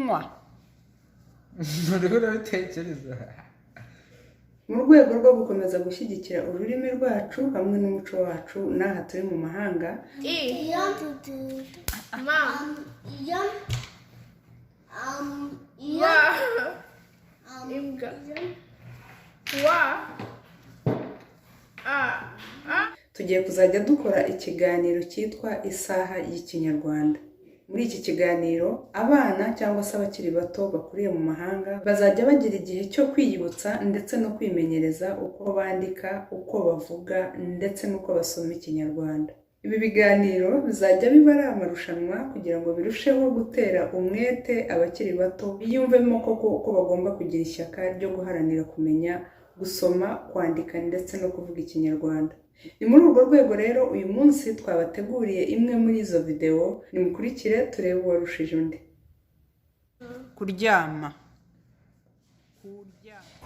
Kunywa. Uriho urabitekereza. Mu rwego rwo gukomeza gushyigikira ururimi rwacu hamwe n'umuco wacu n'aha turi mu mahanga. I. Ma. Wa. Imbwa. Wa. A. A. Tugiye kuzajya dukora ikiganiro cyitwa Isaha y'Ikinyarwanda. Muri iki kiganiro, abana cyangwa se abakiri bato bakuriye mu mahanga bazajya bagira igihe cyo kwiyibutsa ndetse no kwimenyereza uko bandika, uko bavuga ndetse n'uko basoma Ikinyarwanda. Ibi biganiro bizajya biba ari amarushanwa kugira ngo birusheho gutera umwete abakiri bato, biyumvemo koko ko bagomba kugira ishyaka ryo guharanira kumenya gusoma, kwandika ndetse no kuvuga Ikinyarwanda. Ni muri urwo rwego rero uyu munsi twabateguriye imwe muri izo videwo. Nimukurikire turebe uwarushije undi. Kuryama. Kuryama.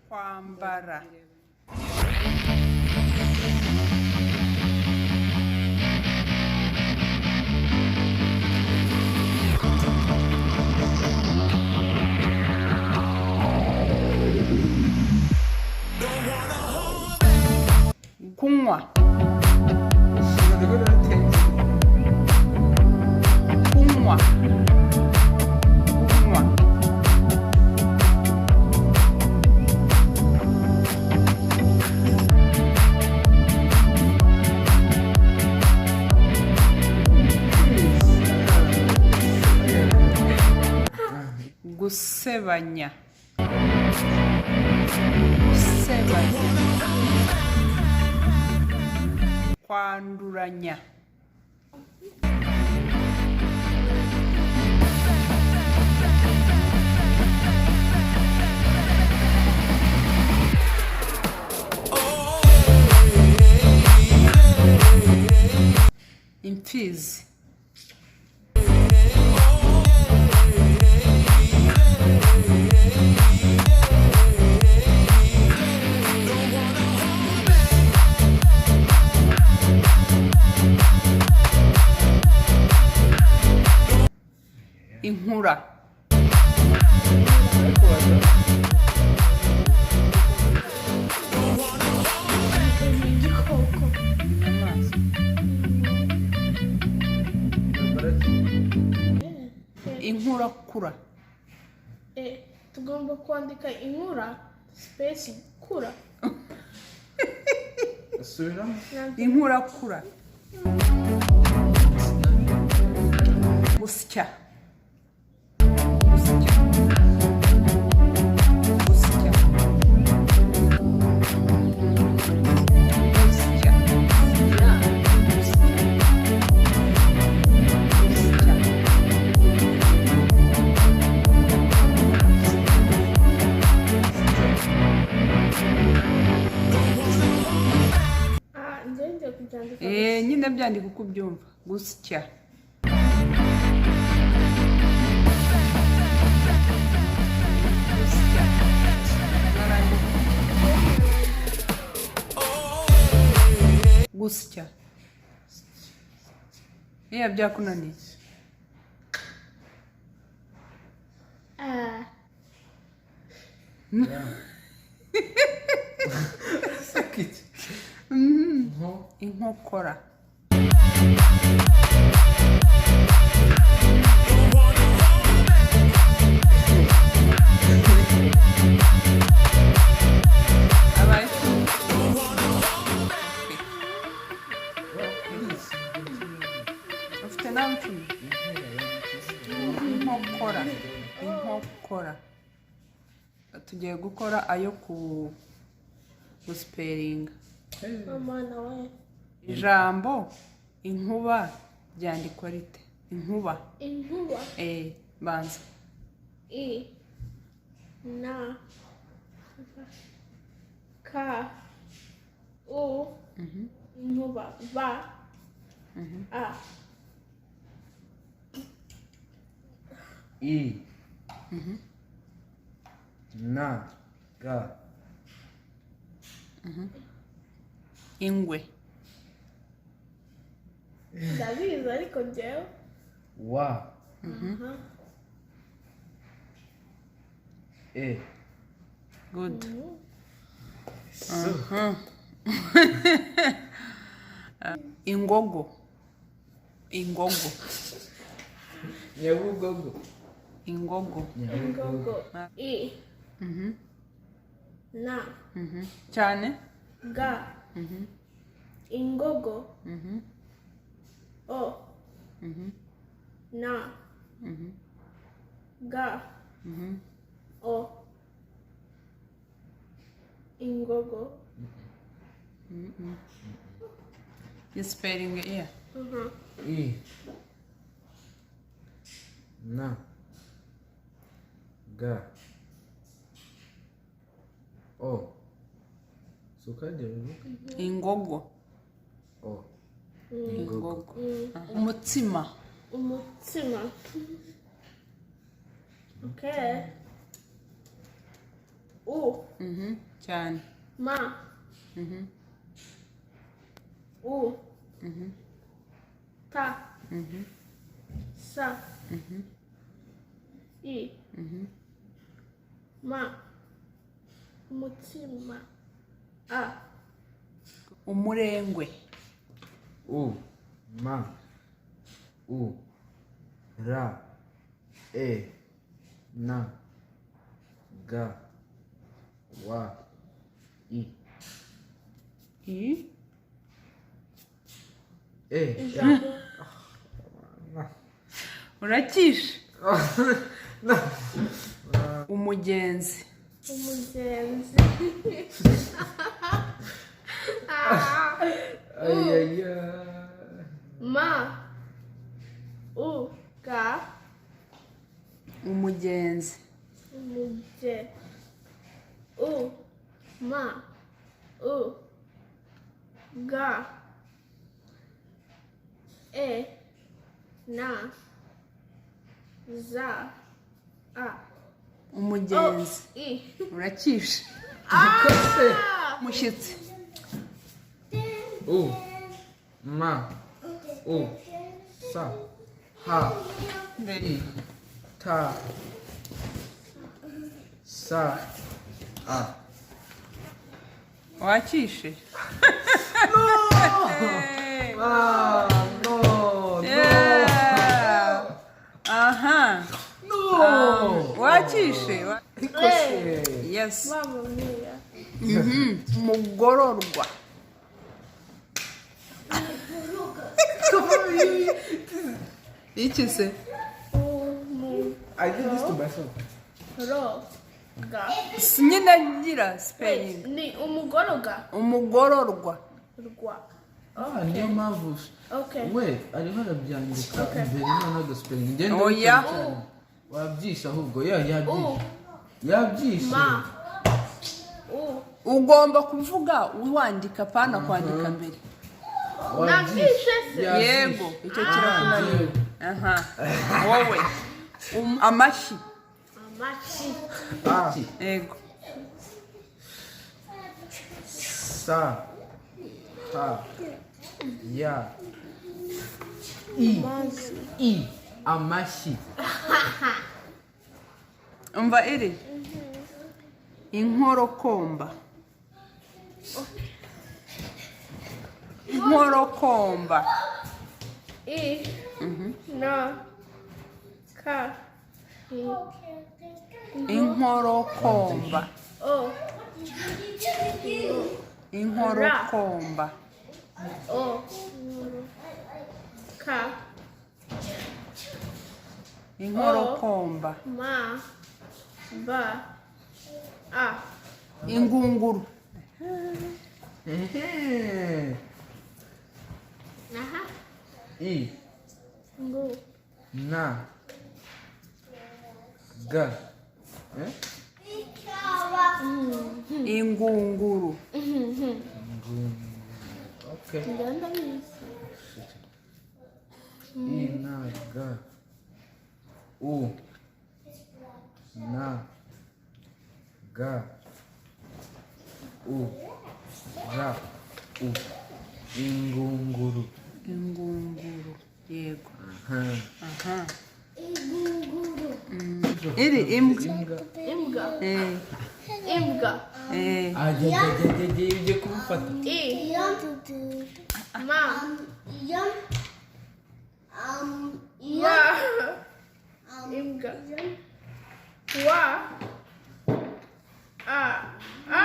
Kwambara. Kunywa. Uriho urabitekereza. Kunywa. Kunywa. Gusebanya. Gusebanya. Kwanduranya. Imfizi. Inkura. Ariko waza. Igikoko. Inyamaswa. Intambara ki? Inkurakura. E. Tugomba kwandika inkura space kura. Subiramo. Inkurakura. Gusya. Gusya. Gusya. Gusya. Gusya. Gusya. Ah, njye ngiye kubyandika. Nyine byandika uko ubyumva. Gusya. Gusya. Narangiza. Gusya. Iya, byakunaniye. Ah. Saka iki? Nko. Inkokora. Abaye 10. Ufite nawe 10. Inkokora. Inkokora. Tugiye gukora ayo ku gusiperinga. Mama nawe. Ijambo inkuba ryandikwa rite? Inkuba. Inkuba. Banza. I. Na. K. U. Inkuba. Ba. A. I. Na. G. Ingwe. Ndabizi ariko njyewe. W. E. Good. S. Ingogo. Ingogo. Nyabugogo. Ingogo. Ingogo. I. Na. Cyane. Ga. Ingogo. O. Na. Ga. O. Ingogo. Spelling iya. I. Na. G. O. Sukajya bivuga? Ingogo. O. Ingogo. Umutsima. Umutsima. Okay. U. Cyane. Ma. U. Ta. Sa. I. Ma. Umutsima. A. Umurengwe. U. Ma. U. R. E. N. G. W. I. I. E. Ijambo. Urakishe. Umugenzi. Umugenzi. Ay, ay, ay. Ma. U. Ga. Umugenzi. Umuge. U. Ma. U. Ga. E. Na. Za. A. Umugenzi. I. Urakishe. Kose. Mushyitsi. U. Ma. U. Sa. Ha. I. Ta. Sa. A. Wakishe. Ah, no, no. Yeah. Aha. No. Wakishe. Kose. Yes. Mama mia. Umugororwa. Iki se? Umu. I did this to myself. Ro. Ga. Nyine ngira Wait, spelling. ni umugoroga. Umugororwa. Rwa. Ah, niyo mpamvu. Okay. We ariho arabyandika Okay. imbere noneho agasiperinga. Ngenda Oya. bikora cyane. Wabyishe ahubwo. Ya, U. yabyishe. Yabyishe. Ma. U. Ugomba kuvuga wandika pana kwandika mbere. Nabyishe se. Yabyishe. Yego, icyo kirakunaniye. Aha. Wowe. Amashyi. Amashyi. A. Yego. Sa. Ha. Ya. I. I. Amashyi. Umva iri. Inkorokomba. Inkorokomba. I. Na. Ka. I. Inkorokomba. O. Inkorokomba. O. Ka. Inkorokomba. Ma. Ba. A. Ingunguru. Ehe. Aha. I. Ngu. Na. G. Eh? Ingunguru. Okay. Njyewe ndabizi. I na G U na G U R U. Ingunguru. Ingunguru, yego. Aha. Aha. Iri imbwa. Imbwa. Imbwa. Eh, Imbwa. eh. Ajya ajya ajya ajya ugiye kumufata. I. Ma. Wa. Imbwa. Wa. A. A.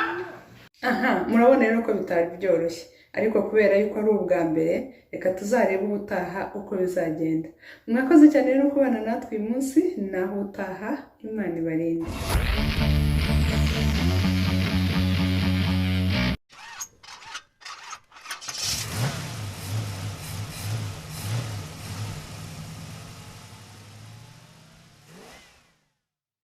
Aha, murabona rero ko bitari byoroshye, ariko kubera yuko ari ubwa mbere, reka tuzarebe ubutaha uko bizagenda. Mwakoze cyane rero kubana natwe uyu munsi, naho utaha, Imana ibarinde.